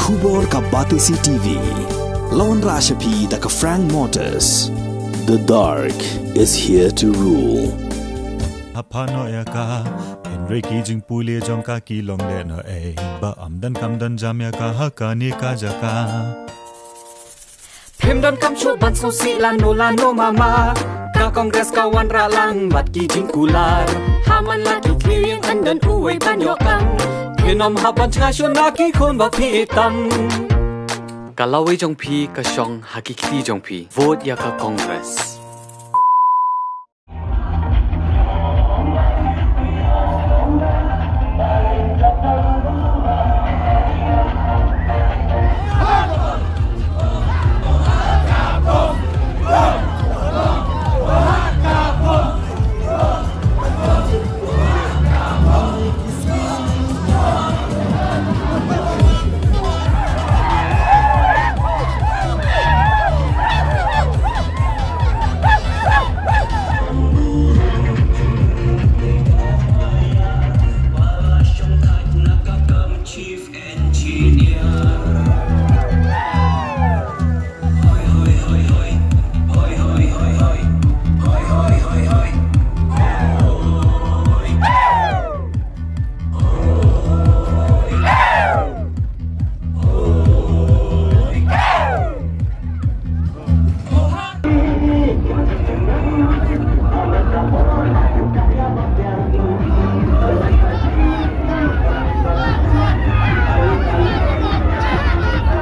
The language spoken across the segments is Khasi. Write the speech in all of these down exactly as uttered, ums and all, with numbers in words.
Khubor ka Batesi T V. La wanrah sha phi da ka Frank Motors. The dark is here to rule. Hap phah noh ïa ka, hynrei ki jingpule jong ka ki long lehnohei. Ba ym donkam don jam ïa ka ha kane ka jaka. Phim donkam shuh ban sngewsih lano lano mama. Ka Congress ka wanrah lang bad ki jingkular. Ha man la ki khlieh ïeng ym don uwei ban ïoh kam. Phin ym hap ban jngai shuh na ki khun ba phi ïeit tam. Ka lawei jong phi ka shong ha ki kti jong phi. Vote ïa ka Congress.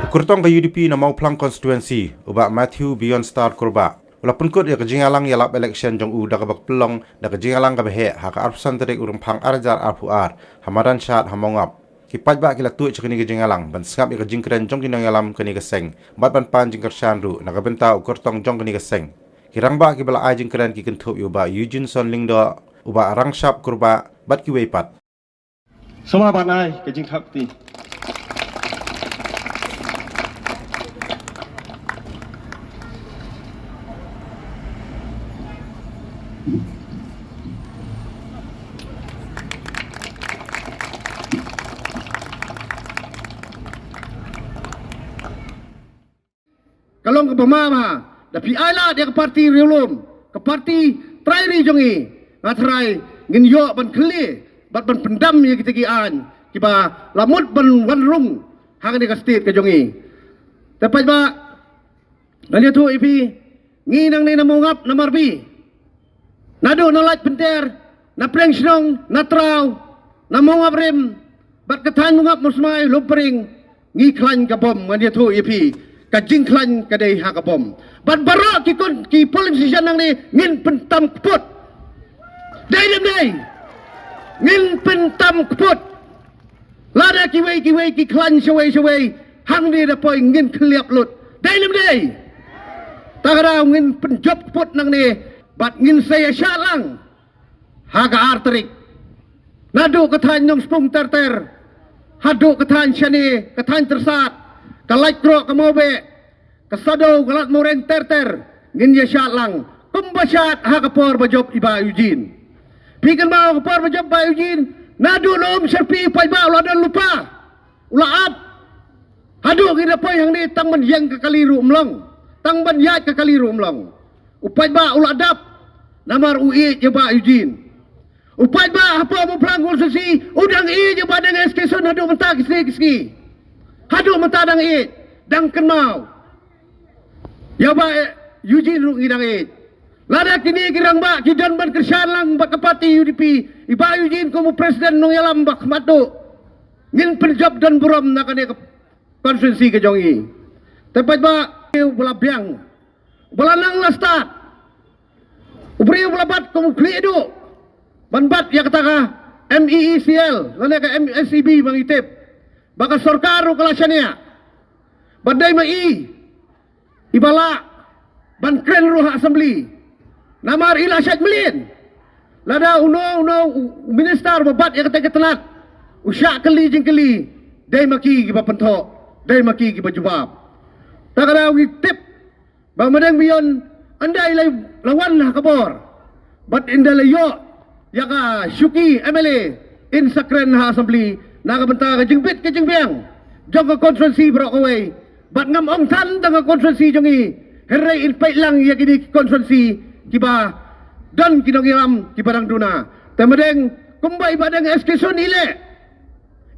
Kyrtong ka U D P na Mawphlang Constituency, u Bah Matthew Beyond Star Kurbah u la pynkut ïa ka jingïalang ïalap election jong u da kaba pynlong da ka jingïalang kaba heh ha ka arphew san tarik u Rymphang ar hajar arphew ar ha madan Shad ha Mawngap. Ki paidbah ki la tuid sha kane ka jingïalang ban sngap ïa ka jingkren jong ki nongïalam kane ka seng bad ban pan jingkyrshan ruh na ka bynta u kyrtong jong kane ka seng. Ki rangbah kiba la ai jingkren ki kynthup ïa u Bah Eugene Son Lyngdoh, u Bah Rangshap Kurbah bad kiwei pat. Sngewbha ban ai ka jingthap kti. Ka long kaba ma ma da phi ai lad ïa ka parti riewlum, ka parti trai ri jong ngi. Nga tharai ngin ïoh ban khlieh bad ban pyndam ïa kita ki aiñ kiba la mut ban wan rung ha kane ka state ka jong ngi. Te paidbah, ngan ïathuh ïa phi, ngi nangne na Mawngap na Marbi, naduh na Laitkynthei, na Pdeng Shnong, na Traw, na Mawngap Rim bad ka thaiñ Mawngap Mawsmai, Lumpring, ngi khlaiñ ka bom. Ngan ïathuh ïa phi, ka jingkhlaiñ ka dei ha ka bom. Bad baroh ki khun ki polling station nangne ngin pyntam kput. Dei ne ym dei? Ngin pyntam kput. Lada kiwei kiwei ki khlaiñ shawei shawei, hangne da poi ngin khlieh lut. Dei ne ym dei? Ta ka daw ngin pynjop kput nangne bad ngin sa ïa shad lang ha ka ar tarik. Naduh ka thaiñ Nongspung ter ter haduh ka thaiñ Shane, ka thaiñ Tyrsad, ka Laitkroh, ka Mawbeh, ka Sadoo, ka Lad Mawreng ter ter, ngin ïa shad lang kumba shad ha ka por ba jop i Bah Eugene. Phi kynmaw ka por ba jop Bah Eugene, naduh na Umshyrpi paidbah u la don lypa, u la ap. Haduh ngi da poi hangne tang ban ïeng ka kali ruh ym long, tang ban ïaid ka kali ruh ym long. U paidbah u la dap namar u ïeit ïa Bah Eugene. U paidbah hapoh Mawphlang Constituency u dang ïeit ïa Bah Deng S K Sun haduh mynta ki sngi ki sngi. Haduh mynta dang ïeit, dang kynmaw. Ïa Bah Eugene ruh ngi dang ïeit. Lada kine ki rangbah ki don ban kyrshan lang bad ka parti U D P, i Bah Eugene kum u president nongïalam ba khmat duh, ngin pynjop don burom na kane ka constituency ka jong ngi. Te paidbah, u ba la biang, u ba la nang la stad, u briew u ba la bat kum u khlieh duh ban bat ïa kata ka M E E C L lane ka M S E B ba ngi tip ba ka sorkar ruh ka la shaniah. Ba dei ma i, i ba lah ban kren ruh ha assembly. Namar i la shait mlien. Lada uno uno u minister ba bat ïa kata ka tnat u shah kylli jingkylli, dei ma ki kiba pynthoh, dei ma ki kiba jubab. Ta ka daw ngi tip ba ma Deng Beyond ynda i la wan ha ka bor bad ynda la ïoh ïa ka shuki M L A, in sa kren ha assembly na ka bynta ka jingbit ka jingbiang. jong ka constituency baroh kawei. Bad ngam ong than tang ka constituency jong i, hynrei in peit lang ïa kine ki constituency kiba don ki nongïalam kiba dang duna. Te mynta kumba i Bah Deng S K Sun i leh,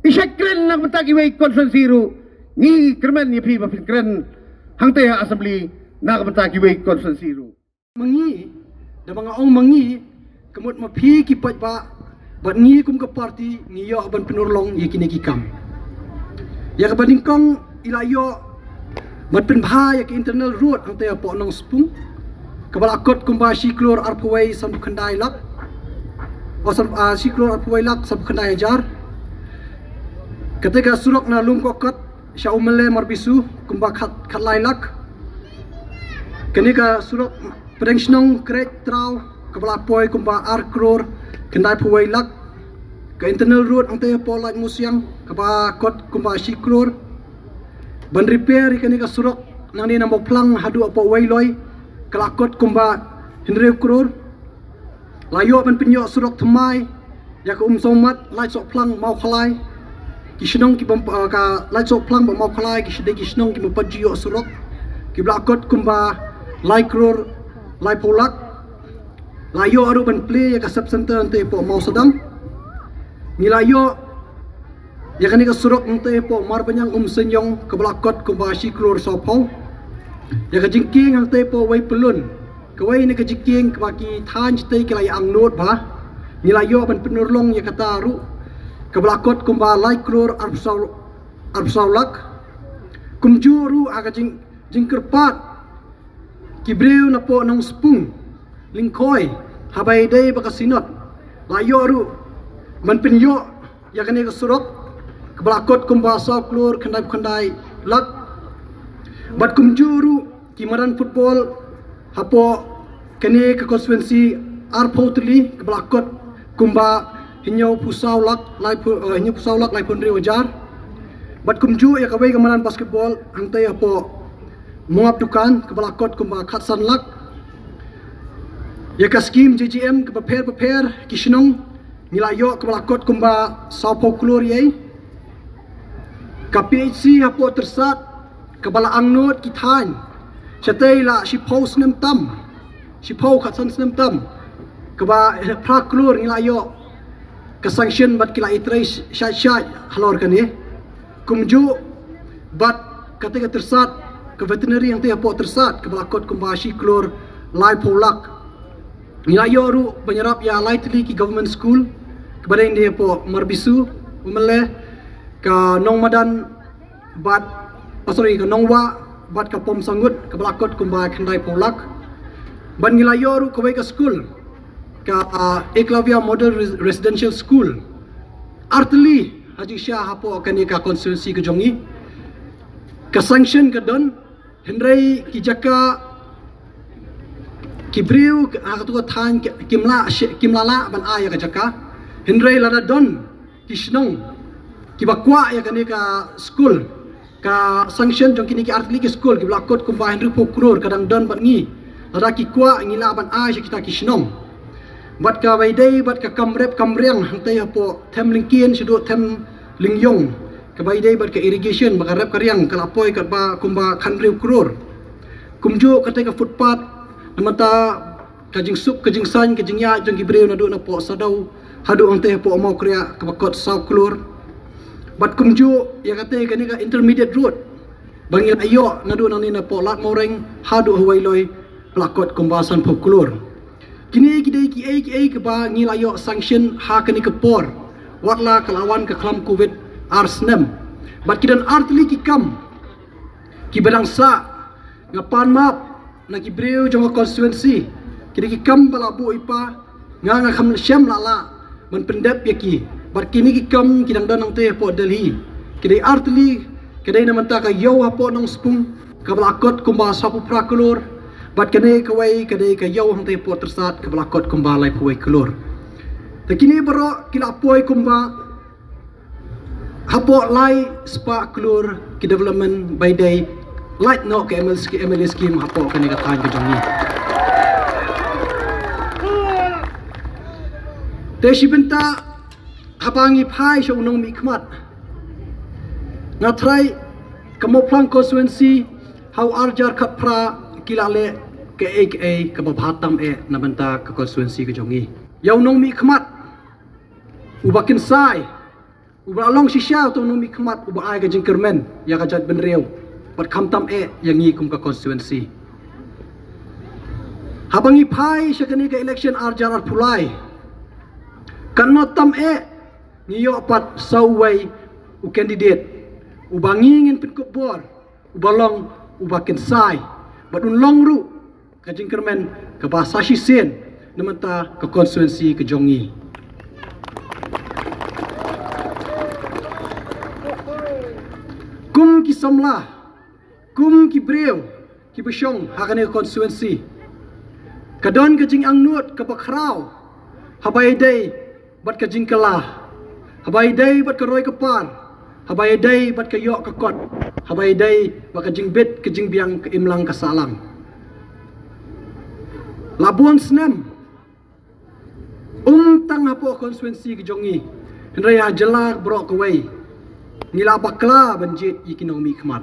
i shait kren na ka bynta kiwei ki constituency ruh. Ngi kyrmen ïa phi ba phin kren hangta ha assembly na ka bynta kiwei ki constituency ruh. Ma ngi, da ba nga ong ma ngi, ka mut ma phi ki paidbah bad ngi kum ka party ngi ïoh ban pynurlong ïa kine ki kam. Ïa kaba nyngkong i la ïoh ban pynbha ïa ka internal road hangta hapoh Nongspung, kaba la kot kumba shi klur arphew wei sanphew khyndai lak, o san, ah, shi klur arphew wei lak sanphew khyndai hajar. Kata ka surok na Lumkokot sha Umle Marbisu kumba khat, khatlai lak. Kane ka surok pdeng shnong Krek Traw kaba la poi kumba ar klur khyndaiphew wei lak. Ka internal road hangta hapoh Laitumkhrah kaba kot kumba shi klur. Ban repair ïa kane ka surok nangne na Mawphlang haduh hapoh Weiloi, ka la kot kumba hynriew klur. La ïoh ban pynïoh surok thymmai ïa ka Umsawmat, Laitsohphlang, Mawkhlai. Ki shnong ki bym, ah, ka Laitsohphlang bad Mawkhlai ki sdei ki shnong ki bym pat ju ïoh surok, kiba la kot kumba lai klur laiphew lak. La ïoh ruh ban plie ïa ka sub center hangta hapoh Mawsadang. Ngi la ïoh ïa kane ka surok hangta hapoh Marbaniang Umsynyong kaba la kot kumba shi klur sawphew. Ïa ka jingkieng hangta hapoh Weipyllun, kawei na ka jingkieng kaba ki thaiñ shatei ki la ïa angnud bha, ngi la ïoh ban pynurlong ïa kata ruh, kaba la kot kumba lai klur arphew saw, arphew saw lak. Kumjuh ruh ha ka jing, jingkyrpad ki briew napoh Nongspung Lyngkhoi, haba ïadei bad ka Synod, la ïoh ruh ban pynïoh ïa kane ka surok kaba la kot kumba saw klur khyndaiphew khyndai lak. Bad kumjuh ruh ki madan football hapoh kane ka constituency arphew tylli kaba la kot kumba hynñiewphew saw lak laiphew, eh, hynñiewphew saw lak laiphew hynriew hajar. Bad kumjuh ïa kawei ka madan basketball hangta hapoh Mongap Dukan kaba la kot kumba khatsan lak. Ïa ka skim J J M kaba pher bapher ki shnong ngi la ïoh kaba la kot kumba sawphew klur ïa i. Ka P H C hapoh Tyrsad kaba la angnud ki thaiñ shatei la shiphew snem tam, shiphew khatsan snem tam, kaba phra klur ngi la ïoh ka sanction bad ki la ïatrei shait shait halor kane. Kumjuh bad kata ka Tyrsad, ka veterinary hangta hapoh Tyrsad kaba la kot kumba shi klur laiphew lak. Ngi la ïoh ruh ban ïarap ïa lai tylli ki government school kaba dei hapoh Marbisu, Umle, ka Nongmadan bad, oh, sorry, ka Nongwah bad ka Pom Sangut kaba la kot kumba khyndaiphew lak. Bad ngi la ïoh ruh kawei ka school, ka, ah, Eklavya Model Res-, Residential School. Artylli ha jingshisha hapoh kane ka constituency ka jong ngi. Ka sanction ka don, hynrei ki jaka, ki briew ha katu ka thaiñ ki, kim lah shi-, kim lah lah ban ai ïa ka jaka. Hynrei lada don ki shnong kiba kwah ïa kane ka school, ka sanction jong kine ki artylli ki school kiba la kot kumba hynriewphew klur ka dang don bad ngi. Lada ki kwah ngi lah ban ai sha kita ki shnong. Bad kaba ïadei bad ka kam rep kam riang hangta hapoh Them Lyngkien shaduh Them Lyngiong, kaba ïadei bad ka irrigation ba ka rep ka riang ka la poi katba kumba khathynriew klur. Kumjuh kata ka footpath namar ka jingsuk ka jingsain ka jingïaid jong ki briew naduh napoh Sadau haduh hangta hapoh Mawkriah kaba kot saw klur. Bad kumjuh ïa kata kane ka intermediate road ba ngi la ïoh naduh nangne napoh Lad Mawreng haduh ha Weiloi, ba la kot kumba sanphew klur. Kine ki dei kiei kiei kiba ngi la ïoh sanction ha kane ka por, watla ka la wan ka khlam covid ar snem. Bad ki don artylli ki kam kiba dang sah. Nga pan map na ki briew jong ka constituency, ki dei ki kam ba la buh i pa, nga nga kham shem lah lah ban pyndep ïa ki. Bad kine ki kam ki dang don hangta hapoh Delhi. Ki dei artylli, ka dei na mynta ka ïew hapoh Nongspung kaba la kot kumba sawphew phra klur. Bad kane kawei ka dei ka ïew hangta hapoh Tyrsad kaba la kot kumba laiphew wei klur. Te kine baroh ki la poi kumba hapoh lai spah klur ki development ba ïadei lait noh ka M L A sch-, M L A scheme hapoh kane ka thaiñ ka jong ngi. Te shi bynta haba ngi phai sha u nongmihkhmat, Nga trai ka Mawphlang constituency ha u arjar khatphra ki la leh kaei kaei kaba bha tam eh na bynta ka constituency ka jong ngi. Ïa u nongmihkhmat uba kynsai, uba la long shisha uta u nongmihkhmat uba ai ka jingkyrmen ïa ka jaitbynriew bad khamtam eh ïa ngi kum ka constituency. Haba ngi phai sha kane ka election arjar arphew lai, kan ym tam eh ngi ïoh pat sa uwei u candidate uba ngi ngin pynkup bor, uba long uba kynsai bad un long ruh ka jingkyrmen kaba sa shisien na bynta ka constituency ka jong ngi. Kum ki samla, kum ki briew kiba shong ha kane ka constituency, ka don ka jingangnud kaba khraw haba ïadei bad ka jingkylla, haba ïadei bad ka roi ka par, haba ïadei bad ka ïoh ka kot, haba ïadei bad ka jingbit ka jingbiang, ka imlang ka sahlang. La bun snem, ym tang hapoh constituency ka jong ngi, hynrei ha jylla baroh kawei ngi la bakla ban jied ïa ki nongmihkhmat.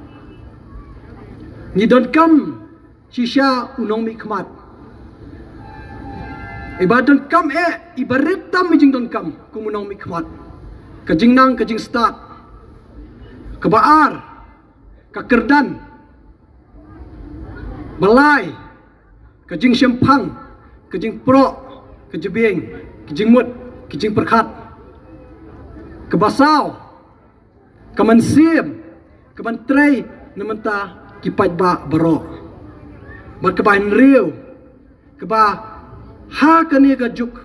Ngi donkam shisha u nongmihkhmat. Iba donkam eh, iba rit tam i jingdonkam kum u nongmihkhmat. Ka jingnang ka jingstad. Kaba ar, ka kyrdan. Ba lai, ka jingshemphang, ka jingproh, ka jingbiang, ka jingmut, ka jingpyrkhat. Kaba saw, ka mynsiem kaban trei na bynta ki paidbah baroh. Bad kaba hynriew, kaba ha kane ka juk,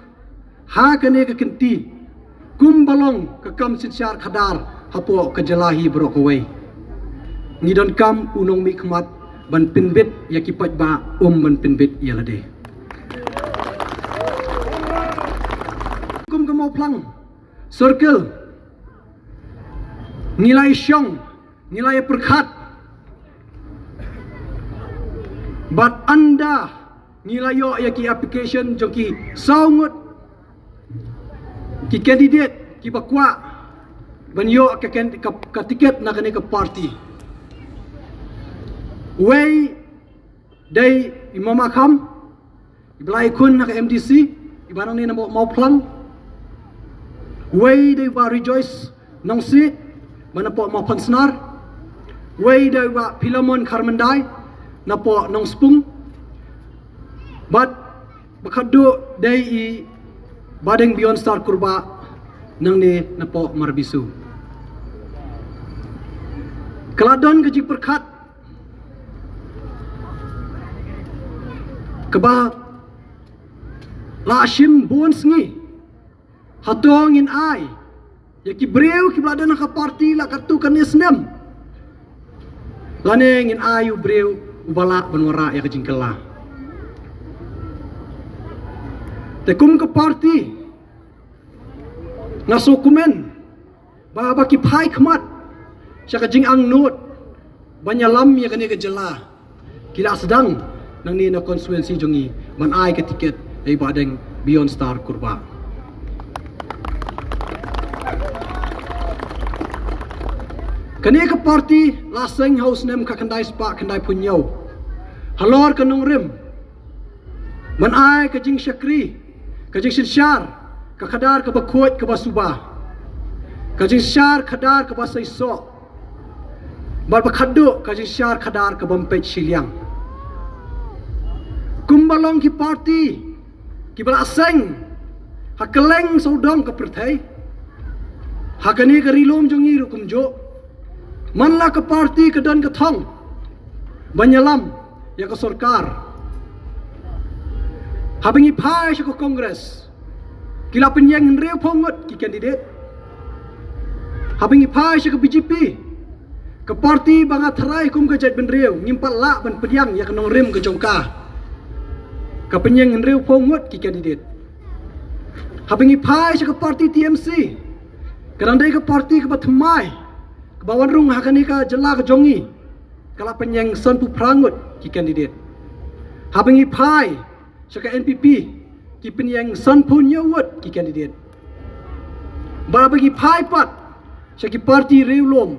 ha kane ka kynti, kumba long ka kam synshar khadar hapoh ka jylla hi baroh kawei, ngi donkam u nongmihkhmat ban pynbit ïa ki paidbah, ym ban pynbit ïa lade. Kum ka Mawphlang Circle, ngi la ïashong, ngi la ïapyrkhat. Bad ynda ngi la ïoh ïa ki application jong ki saw ngut ki candidate kiba kwah ban ïoh ka, ka, ka ticket na kane ka party. Wei dei i Mamakham, iba la ïakhun ha ka M D C, iba nangne na Mawphlang. Wei dei Bah Rejoice Nongsiej, ba napoh Mawphansnar. Wei dei Bah Philemon Kharmyndai, napoh Nongspung. Bad ba khatduh dei i Bah Deng Beyond Star Kurbah, nangne napoh Marbisu. Ka la don ka jingpyrkhat kaba la shim bun sngi, hato ngin ai ïa ki briew kiba la don ha ka party la katto katne snem, lane ngin ai u briew uba lah ban wanrah ïa ka jingkylla. Te kum ka party, nga sngewkmen ba, ba ki phai khmat sha ka jingangnud ban ïalam ïa kane ka jylla, ki la sdang nangne na constituency jong ngi ban ai ka ticket ïa i Bah Deng Beyond Star Kurbah. Kane ka party la seng ha u snem khatkhyndai spah khyndaiphew hynñiew halor ka nongrim ban ai ka jingshakri, ka jingsynshar, ka khadar kaba khuid kaba suba, ka jingsynshar khadar kaba seisoh, bad ba khatduh ka jingsynshar khadar kaba ym peit shiliang. Kumba long ki party kiba la seng ha kylleng sawdong ka pyrthei, ha kane ka ri lum jong ngi ruh kumjuh, man la ka party ka don ka thong ban ïalam ïa ka sorkar. Haba ngi phai sha ka Congress, ki la pynïeng hynriewphew ngut ki candidate. Haba ngi phai sha ka B J P, ka party ba nga tharai kum ka jaitbynriew ngim pat lah ban pdiang ïa ka nongrim ka jong ka, ka pynïeng hynriewphew ngut ki candidate. Haba ngi phai sha ka party T M C, ka dang dei ka party kaba thymmai, kaba wan rung ha kane ka jylla ka jong ngi, ka la pynïeng sanphew phra ngut ki candidate. Haba ngi phai sha ka N P P, ki pynïeng sanphew hynñiew ngut ki candidate. Bad haba ngi phai pat sha ki party riewlum,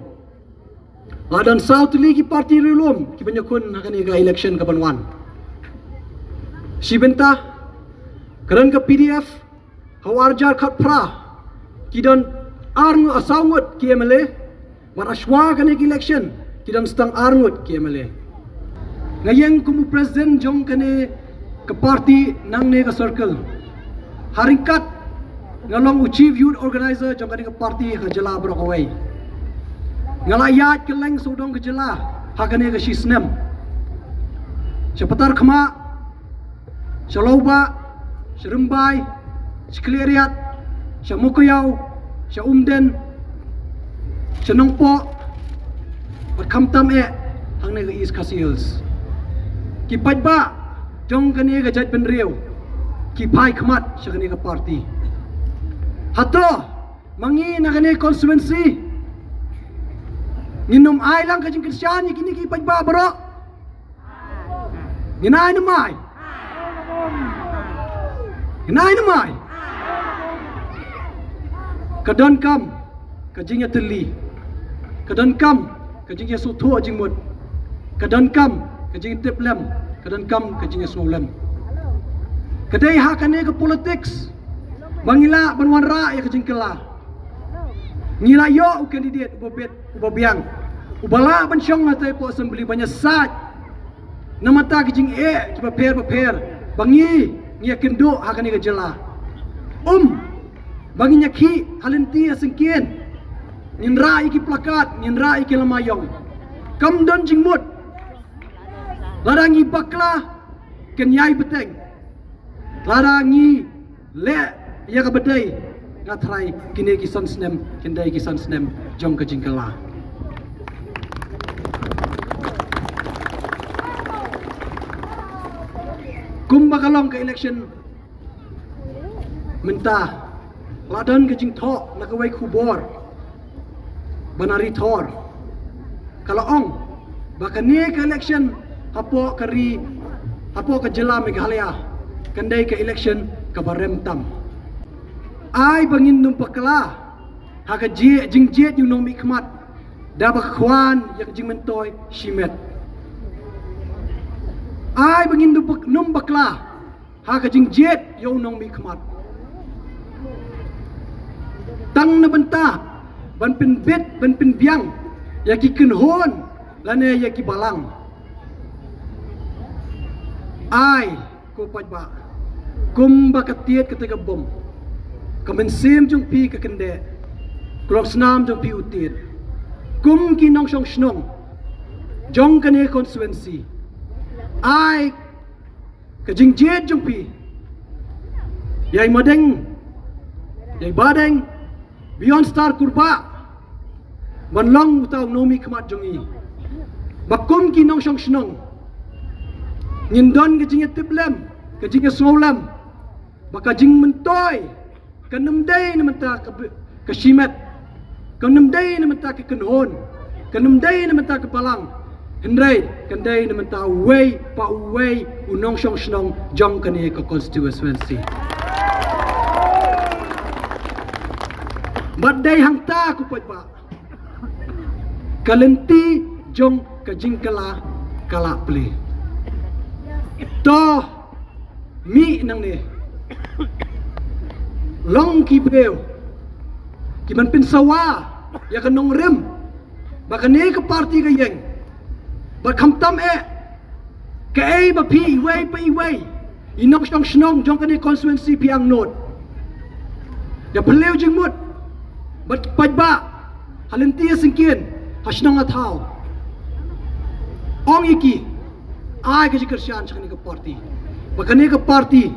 La don saw tylli ki party riewlum kiba ïakhun ha kane ka election kaban wan. Shi bynta ka don ka P D F ha u arhajar khatphra, ki don ar ngut, saw ngut ki M L A. Bad hashwa kane ka election ki don tang ar ngut ki M L A. Nga ïeng kum u president jong kane ka party nangne ka circle. Ha ryngkat nga long u chief youth organizer jong kane ka party ha ka jylla baroh kawei. Nga la ïaid kylleng sawdong ka jylla ha kane ka shisnem. Sha Patarkhmah, sha Lawbah, sha Rymbai, sha Khliehriat, sha Mowkaiaw, sha Umden, sha Nongpoh, bad khamtam eh hangne ka East Khasi Hills. Ki paidbah jong kane ka jaitbynriew ki phai khmat sha kane ka party. Hato ma ngi na kane ka constituency ngin ym ai lang ka jingkyrshan ïa kine ki paidbah baroh? Ngin ai ne ym ai? Ngin ai ne ym ai? Ka donkam ka jingïatylli, ka donkam ka jingïasngewthuh jingmut, ka donkam ka jingtip lem, ka donkam ka jingïasngew lem. Ka dei ha kane ka politics ba ngi lah ban wanrah ïa ka jingkylla. Ngi la ïoh u candidate uba bit, uba biang, uba lah ban shong hangtei hapoh assembly ban ïasaid namar ka jingeh kiba pher bapher ba ngi ngi ïakynduh ha kane ka jylla. Um ba ngin ïakhih ha lynti ha syngkien, ngin rah ïa ki plakat, ngin rah ïa ki lama ïong. Kam don jingmut. Lada ngi bakla kan ïai bteng. Lada ngi leh ïa kaba dei, nga tharai kine ki san snem kin dei ki san snem jong ka jingkylla. Kumba ka long ka election mynta, la don ka jingthoh na kawei ka khubor ba na Ri Thor ka la ong ba kane ka election hapoh ka ri, hapoh ka jylla Meghalaya, kan dei ka election kaba rem tam. Ai ba ngin ym bakla ha ka jingjied ïa u nongmihkhmat da ba khwan ïa ka jingmyntoi shimet. Ai ba ngin ym bak-, ym bakla ha ka jingjied ïa u nongmihkhmat. Tang na bynta ban pynbit, ban pynbiang ïa ki kynhun lane ïa ki balang. Ai, ko paidbah, kumba ka tied kata ka bom, ka mynsiem jong phi ka kyndeh, ka longsnam jong phi u tied. Kum ki nongshong shnong jong kane constituency, ai ka jingjied jong phi ïa i Madeng, ïa i Badeng, Beyond Star Kurbah ban long uta u nongmihkhmat jong ngi. Ba kum ki nongshong shnong ngin don ka jingïatiplem, ka jingïasngewlem ba ka jingmyntoi kan ym dei na bynta ka bi-, ka shimet, kan ym dei na bynta ka kynhun, kan ym dei na bynta ka balang. Hynrei kan dei na bynta uwei pa uwei u nongshong shnong jong kane ka constituency. Bad dei hangta ko paidbah ka lynti jong ka jingkylla ka la plie. To mih nangne, long ki briew kiban pynsawa ïa ka nongrim ba kane ka party ka ïeng. Bad khamtam eh kaei ba phi iwei pa iwei i nongshong shnong jong kane constituency phi angnud. Ïa pynliew jingmut bad paidbah ha lynti ha syngkien, ha shnong ha thaw. Ong ïa ki, ai ka jingkyrshan sha kane ka party ba kane ka party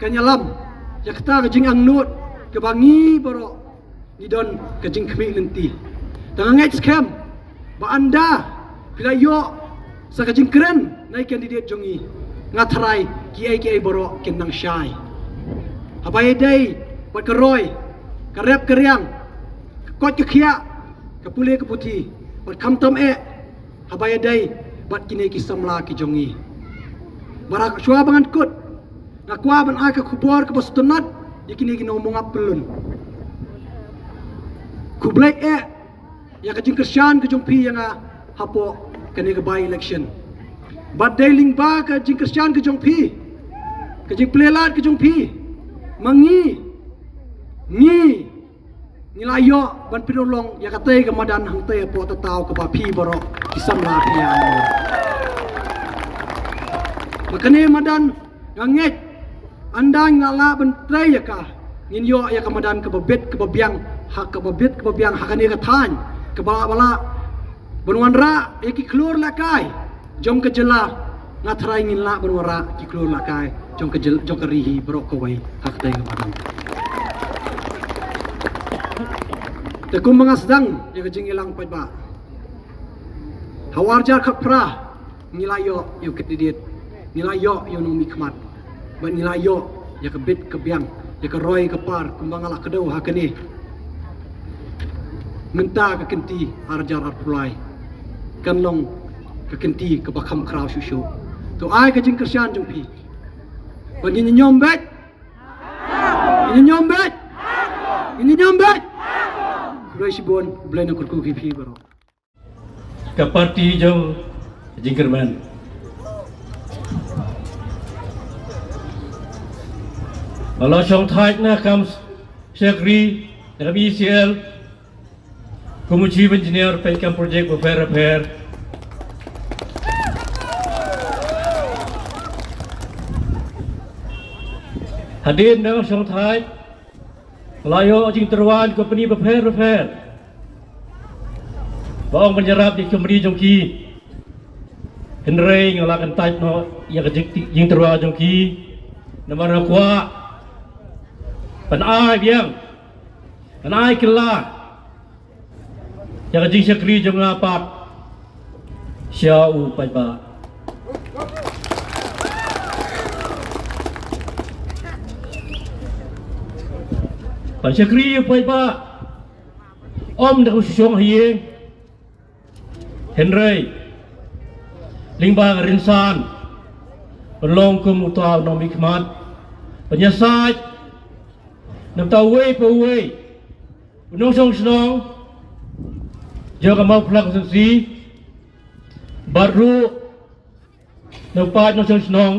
kan ïalam ïa kata ka jingangnud kaba ngi baroh ngi don ka jingkhmih lynti. Tang nga ngeit skhem ba ynda phi la ïoh sa ka jingkren na i candidate jong ngi, nga tharai kiei kiei baroh kin nang shai. Haba ïadei bad ka roi, ka rep ka riang, ka koit ka khiah, ka pule ka puthi, bad khamtam eh haba ïadei bad kine ki samla ki jong ngi. Bad shuwa ba ngan kut, nga kwah ban ai ka khubor kaba sngewtynnat ïa kine ki nongmongap pyllun. Khublei eh ïa ka jingkyrshan ka jong phi ïa nga hapoh kane ka by election. Bad dei lyngba ka jingkyrshan ka jong phi, ka jingpynlait ka jong phi, ma ngi, ngi ngi la ïoh ban pynurlong ïa katei ka madan hangtei hapoh Tatau kaba phi baroh ki samla phi ïa. Ba kane madan nga ngeit ynda ngi la lah ban trei ïa ka, ngin ïoh ïa ka madan kaba bit kaba biang, ha kaba bit kaba biang ha kane ka thaiñ, kaba la ba la ban wanrah ïa ki khlur lehkai jong ka jylla. Nga tharai ngin lah ban wanrah ki khlur lehkai jong ka jylla, jong ka ri hi baroh kawei ha katei ka madan. Te kumba nga sdang ïa ka jingïalang paidbah, ha u arhajar khatphra ngi la ïoh ïa u candidate, ngi la ïoh ïa u nongmihkhmat, bad ngi la ïoh ïa ka bit ka biang, ïa ka roi ka par kumba nga la kdew ha kane. Mynta ka kynti arhajar arphew lai kan long ka kynti kaba kham khraw shuh shuh. To ai ka jingkyrshan jong phi. Ba ngin ïañiom beit. Ngin ïañiom beit. Ngin ïañiom beit. Khublei shibun, Blei un kyrkhu ïa phi baroh. Ka party jong jingkyrmen. Nga la shong thait na kam shakri na kam E C L, kum u chief engineer peit kam project bapher bapher. Hadien na shong thait, la ïoh jingtyrwa na ki company bapher bapher ba ong ban ïarap ïa ki company jong ki. Hynrei nga la kyntait noh ïa ka jing, jingtyrwa jong ki. Namar nga kwah ban ai biang, ban ai kylla ïa ka jingshakri jong nga pat sha u paidbah. Ban shakri ïa u paidbah, ym da ka shuh shong ha ïing, hynrei lyngba ka rynsan, ban long kum uta u nongmihkhmat, ban ïasaid na uta uwei pa uwei u nongshong shnong jong ka Mawphlang constituency, bad ruh na u paid nongshong shnong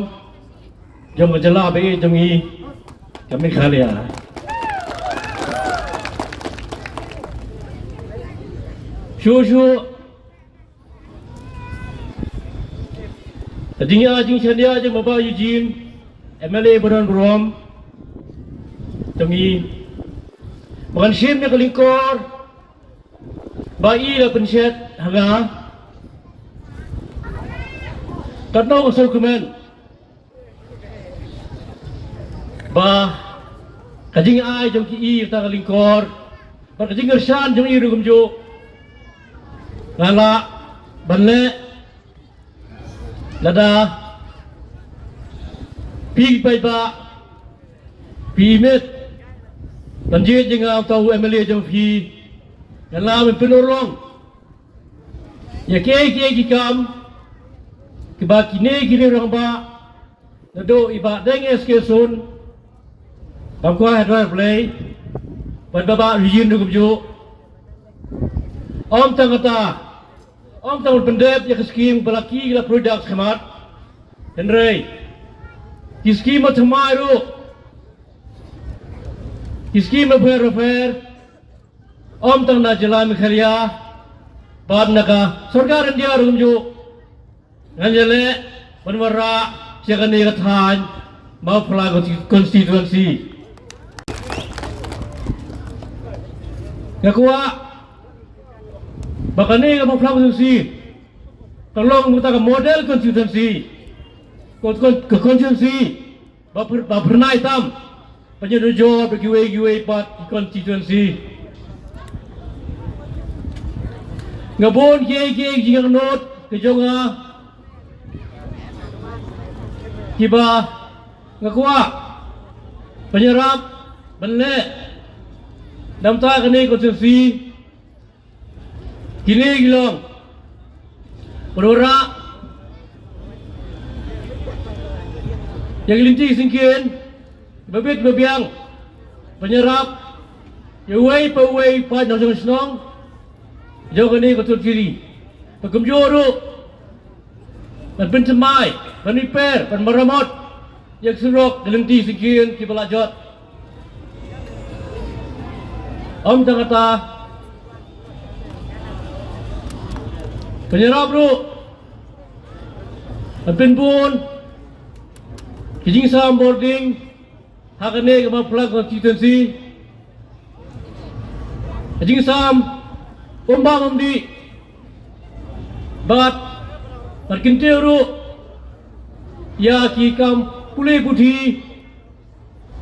jong ka jylla ba ïeit jong ngi ka Meghalaya. Shuh shuh ka jingïa jingshaniah jong u Bah Eugene, M L A ba don burom jong ngi, ba ngan shim ïa ka lyngkor ba i la pynshet ha nga. Katno ka sngewkmen ba ka jingai jong ki i ïa kata ka lyngkor, bad ka jingkyrshan jong i ruh kumjuh, nga lah ban leh lada phi paidbah phi mih ban jied ïa nga uta u M L A jong phi, ngan lah ban pynurlong ïa kiei kiei ki kam kiba kine ki riew rangbah, naduh i Bah Deng S K Sun, Bah Kwai Hadar Blei, bad Bah Rijin ruh kumjuh. Ym tang kata, ym tang ban pyndep ïa ka skim ba la ki la pyrshah khmat, hynrei ki skim ba thymmai ruh, ki skim bapher bapher, ym tang na jylla Meghalaya bad na ka sorkar India ruh kumjuh, ngan ïaleh ban wanrah sha kane ka thaiñ Mawphlang consti-, constituency. Nga kwah ba kane ka Mawphlang constituency kan long kumta ka model constituency, ka, ka, ka constituency ba phyrnai tam ban ïanujor bad kiwei kiwei pat ki constituency. Nga bun kiei kiei ki jingangnud ki jong nga kiba nga kwah ban ïarap ban leh na bynta kane ka constituency. Kine ki long: pynurlong ïa ki lynti syngkien ba bit ba biang ban ïarap ïa uwei pa uwei paid nongshong shnong jong kane ka constituency. Kumjuh ruh ban pynthymmai, ban repair, ban maramot ïa ki surok, ki lynti syngkien kiba la jot. Ym tang kata, ban ïarap ruh ban pynbun ki jingsam bording ha kane ka Mawphlang constituency. Ka jingsam um bam um dih, bad ban kyntiew ruh ïa ki kam pule puthi,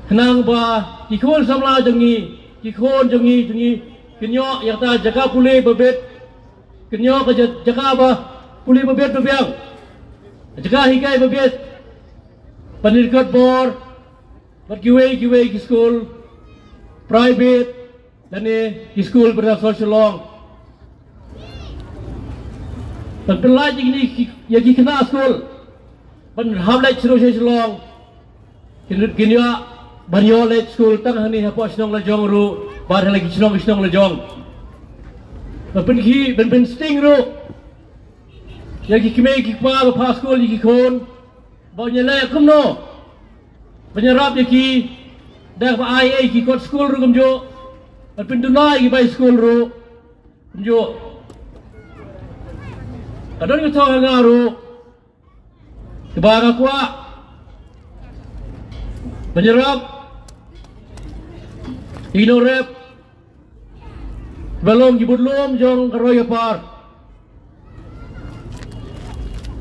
khnang ba ki khun samla jong ngi, ki khun jong ngi, jong ngi kin ïoh ïa kata jaka pule ba bit, kin ïoh ka ja-, jaka ba pule ba bit ba biang, jaka hikai ba bit, ban ïarap bor bad kiwei kiwei ki skul private lane ki skul ba dang shu long. Ban pynlait ïa kine ki, ïa ki khynnah skul ban hap leit sha Shillong. Kin, kin ïa ban ïoh leit skul tang hangne hapoh shnong la jong ruh, bad ha la ki shnong, ki shnong la jong. Ban pynkhih, ban pynsting ruh ïa ki kmie ki kpa ba phah skul ïa ki khun, ba ïa leh kumno ban ïarap ïa ki, da ba ai ei ki kot skul ruh kumjuh, ban pynduna ïa ki bai skul ruh kumjuh. Ka don ka thong ha nga ruh kaba nga kwah ban ïarap ïa ki nongrep ba long ki budlum jong ka roi ka par.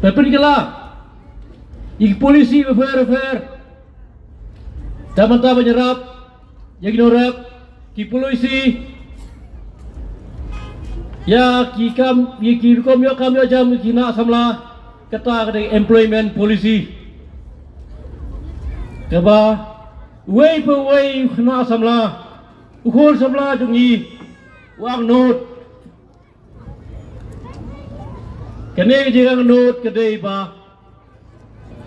Ban pynkylla ïa ki polisi bapher bapher. Te mynta ban ïarap ïa ki nongrep, ki polisi ïa ki kam, ïa ki rukom ïoh kam ïoh jam ki khynnah samla, kata ka dei employment policy. Kaba uwei pa uwei u khynnah samla, u khun samla jong ngi, u angnud. Kane ka jingangnud ka dei ba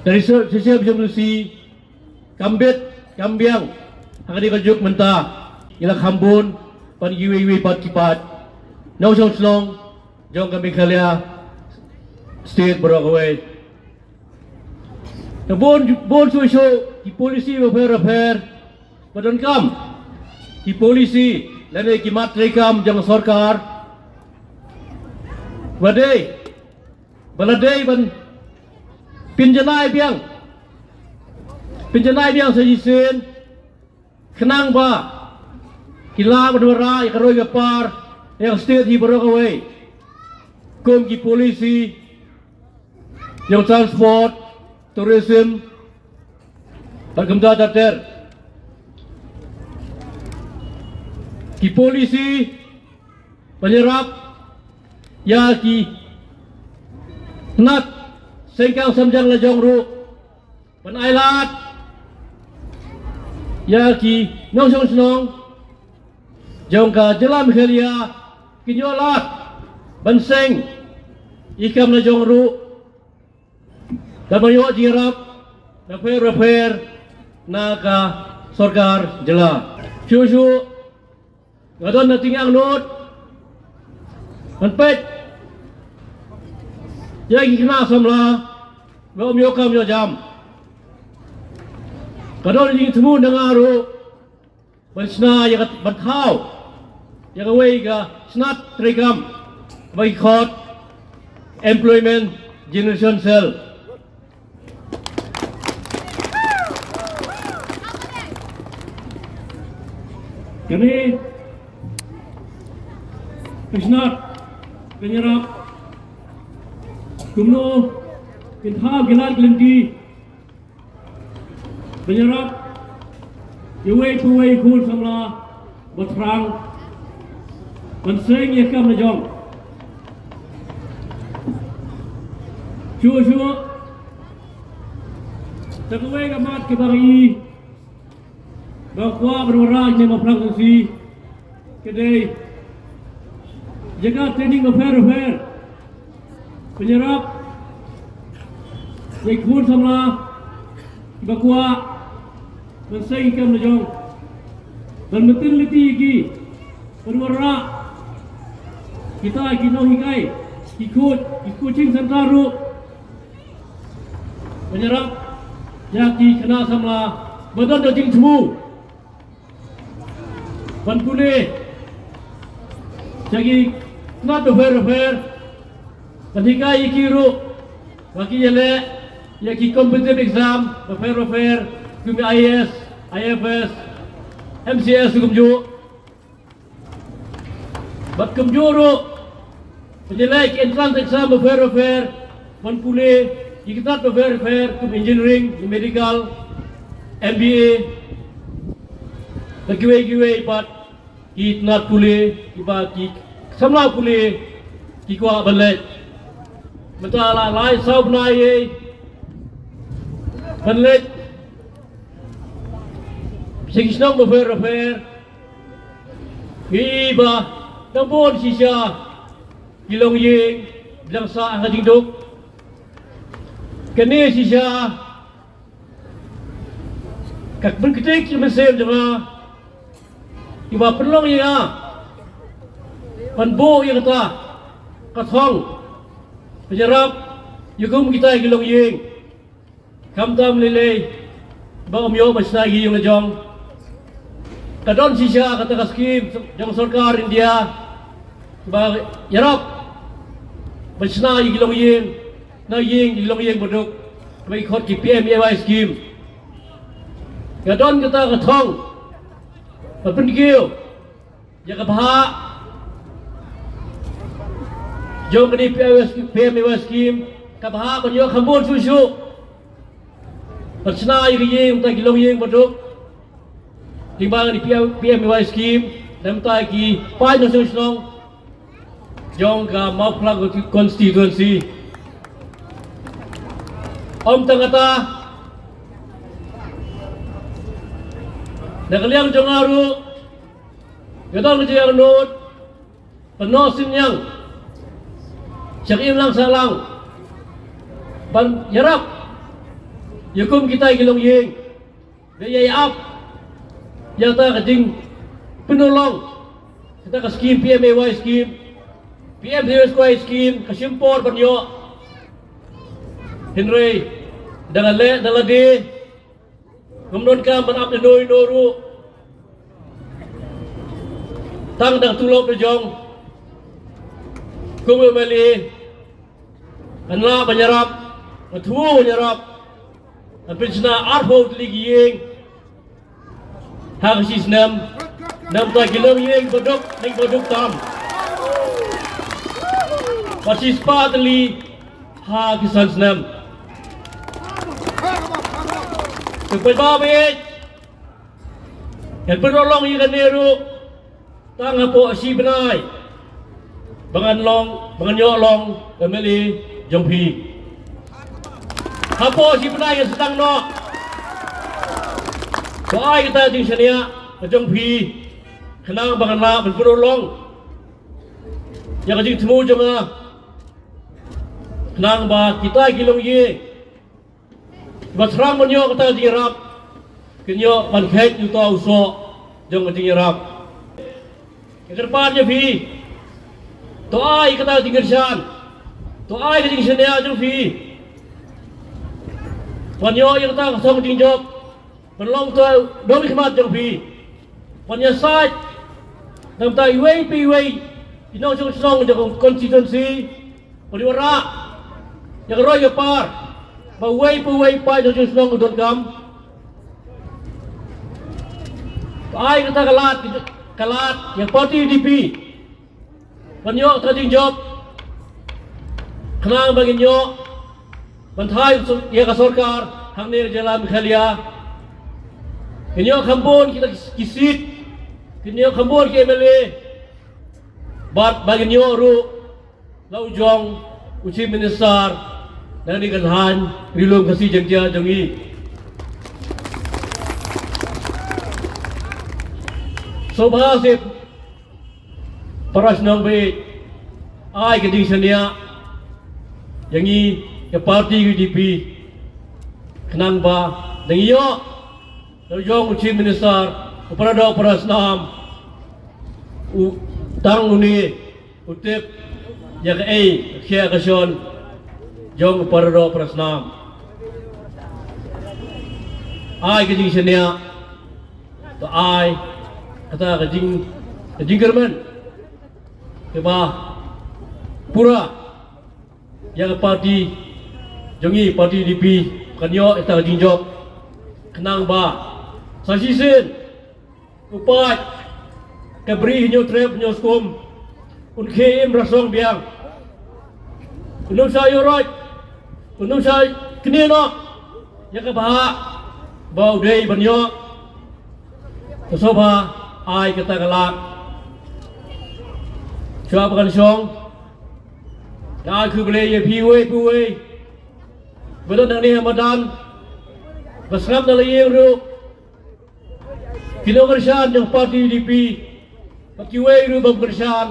ka reserve, reserve jong u C kam bit kam biang. Ha kane ka juk mynta ngi la kham bun ban kiwei kiwei pat ki paid nongshong shnong jong ka Meghalaya State baroh kawei. Te bun, bun shuh shuh ki polisi bapher bapher ba donkam, ki polisi lane ki mat treikam jong sorkar ba dei, ba la dei ban pynjanai biang, pynjanai biang sa shisien, khnang ba ki lah ban wanrah ïa ka roi ka par ïa ka state hi baroh kawei, kum ki polisi ïa u transport, tourism bad kumta ter ter. Ki polisi ban ïarap ïa ki tnat sengkang semjang la jong ruh, ban ailad ïa ki nongshong shnong jong ka jylla Meghalaya kin ïoh lad ban seng ïa ki kam la jong ruh, da ban ïoh jingïarap bapher bapher na ka sorkar jylla. Shuh shuh nga don na ka jingangnud ban peit ïa ki khynnah samla ba ym ïoh kam ïoh jam. Ka don jingthmu na nga ruh ban shna ïa ka, ban thaw ïa kawei ka shnat treikam ba ki khot Employment Generation Cell. Kane ka shnat kan ïarap kumno kin thaw ki lad ki lynti ban ïarap ïa uwei pa uwei u khun samla ba thrang ban seng ïa ka kam la jong. Shuh shuh, sa kawei ka mat kaba ngi ba kwah ban wanrah ïa kane ka Mawphlang constituency ka dei jaka training bapher bapher ban ïarap ïa ki khun samla kiba kwah ban seng ïa ka kam la jong, ban myntoi lynti ïa ki, ban wanrah kita ki nonghikai ki coach, ki coaching center ruh ban ïarap ïa ki khynnah samla ba don da jingthmu ban pule sha ki tnat bapher bapher, ban hikai ïa ki ruh ba kin ïaleh ïa ki competitive exam bapher bapher kum i A S, I F S, M C S kumjuh. Bad kumjuh ruh ban ïaleh ki entrance exam bapher bapher ban pule ïa ki tnat bapher bapher kum engineering, medical, M B A, bad kiwei kiwei pat ki tnat pule kiba ki samla pule ki kwah ban leh. Mynta la lai saw bnai ei ban leh sha ki shnong bapher bapher, kiba dang bun shisha ki longïing ba dang sah ha ka jingduk. Kane shisha ka pynkhiah ïa ka mynsiem jong nga, kiba pynlong ïa nga ban buh ïa kata ka thong ban ïarap ïa kum kita ki longïing. Khamtam lei lei ba ym ïoh ban shna ïa ki ïing la jong. Ka don shisha kata ka skim jong sorkar India ba ïarap ban shna ïa ki longïing, na ïing, ïa ki longïing baduk, ba ki khot ki P M A Y scheme. Ka don kata ka thong ba pynkiew ïa ka bhah jong kane P M A Y scheme, ka bhah ban ïoh kham bun shuh shuh ban shna ïa ki ïing, mynta ki longïing baduk lyngba kane P M A Y scheme, na bynta ki paid nongshong shnong jong ka Mawphlang constituency. Ym tang kata, na ka liang jong nga ruh nga don ka jingïakhun ban noh synñiang sha ka imlang sahlang ban ïarap ïa kum kita ki longïing. Da ïa ap ïa kata ka jingpynurlong kata ka skim P M A Y scheme, P M A Y scheme ka shim por ban ïoh. Hynrei da nga leh da lade, ngam donkam ban ap da no ïa no ruh, tang da ka tulop da jong kum u M L A. Ngan lah ban ïarap, ngan thmu ban ïarap, ngan pynshna arphew tylli ki ïing ha ka shi snem. Na bynta ki longïing baduk, ïing baduk tam, ba shispah tylli ha ki san snem. Te pynbna beit, ngan pynurlong ïa kane ruh tang hapoh shi bnai ba ngan long, ba ngan ïoh long M L A jong phi. Hapoh shi bnai ngan sdang noh. To ai kata ka jingshaniah ka jong phi khnang ba ngan lah ban pynurlong ïa ka jingthmu jong nga, khnang ba kita ki longïing ba thrang ban ïoh kata ka jingïarap kin ïoh ban kheit ïa uta u soh jong ka jingïarap. Nga kyrpad ïa phi, to ai kata ka jingkyrshan, to ai ka jingshaniah jong phi ban ïoh ïa kata ka song jingjop, ban long uta u nongmihkhmat jong phi, ban ïasaid na bynta iwei pa iwei i nongshong shnong jong ka constituency. Ban ïoh rah ïa ka roi ka par ba uwei pa uwei pa nongshong shnong u donkam. Ai kata ka lad, ka lad ïa ka party U D P ban ïoh kata ka jingjop, khnang ba ngin ïoh ban thait ïa ka sorkar hangne ka jylla Meghalaya. Ngin ïoh kham bun kita ki seat, ngin ïoh kham bun ki M L A, bad ba ngin ïoh ruh la u jong u Chief Minister na kane ka thaiñ Ri Lum Khasi Jaiñtia jong ngi. Sngewbha seh para shnong, ba ai ka jingshaniah ïa ngi ka party U D P, khnang ba dang ïoh la u jong u Chief Minister, u para doh para snam, u tang une u tip ïa kaei ka khiah ka shon jong para doh para snam. Ai ka jingshaniah, to ai kata ka jing, ka jingkyrmen kaba pura ïa ka party jong ngi, party U D P, kan ïoh ïa kata ka jingjop. Khnang ba sa shisien u paid ka Bri Hynñiewtrep Hynñiewskum un khie im rasong biang, un ym shah ïoh roit, un ym shah knieh noh ïa ka bhah ba u dei ban ïoh. Ka sngewbha ai kata ka lad. Shuwa ba kan shong, nga ai khublei ïa phi uwei pa uwei ba don hangne ha madan, ba sngap na la ïing ruh, ki nongkyrshan jong party U D P, bad kiwei ruh bym kyrshan,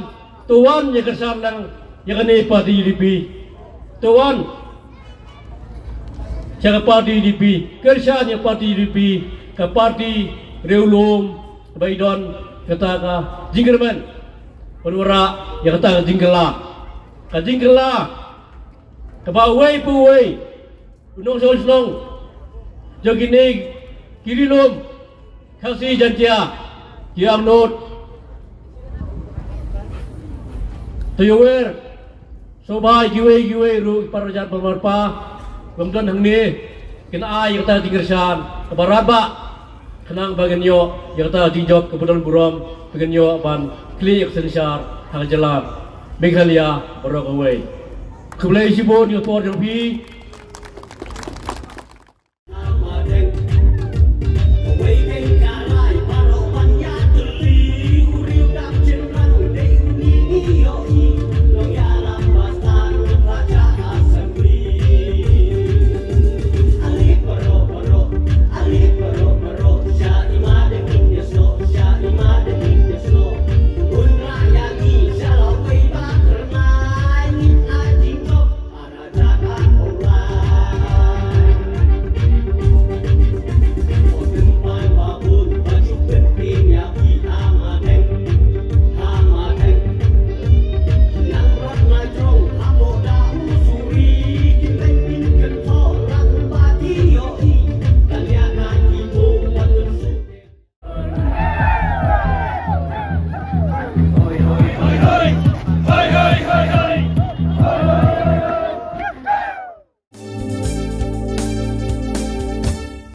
to wan ïa kyrshan lang ïa kane party U D P. To wan sha ka party U D P, kyrshan ïa party U D P, ka party riewlum ba i don kata ka jingkyrmen ban wanrah ïa kata ka jingkylla, ka jingkylla kaba uwei pa uwei u nongshong shnong jong kine ki ri lum Khasi Jaiñtia, ki angnud, to ïawer sngewbha ïa kiwei kiwei ruh, para jait para marpa bym don hangne, kin ai ïa kata ka jingkyrshan kaba radbah, khnang ba ngin ïoh ïa kata ka jingjop kaba don burom, ba ngin ïoh ban khlieh ïa ka synshar ha ka jylla Meghalaya baroh kawei. Khublei shibun ïa ka por jong phi.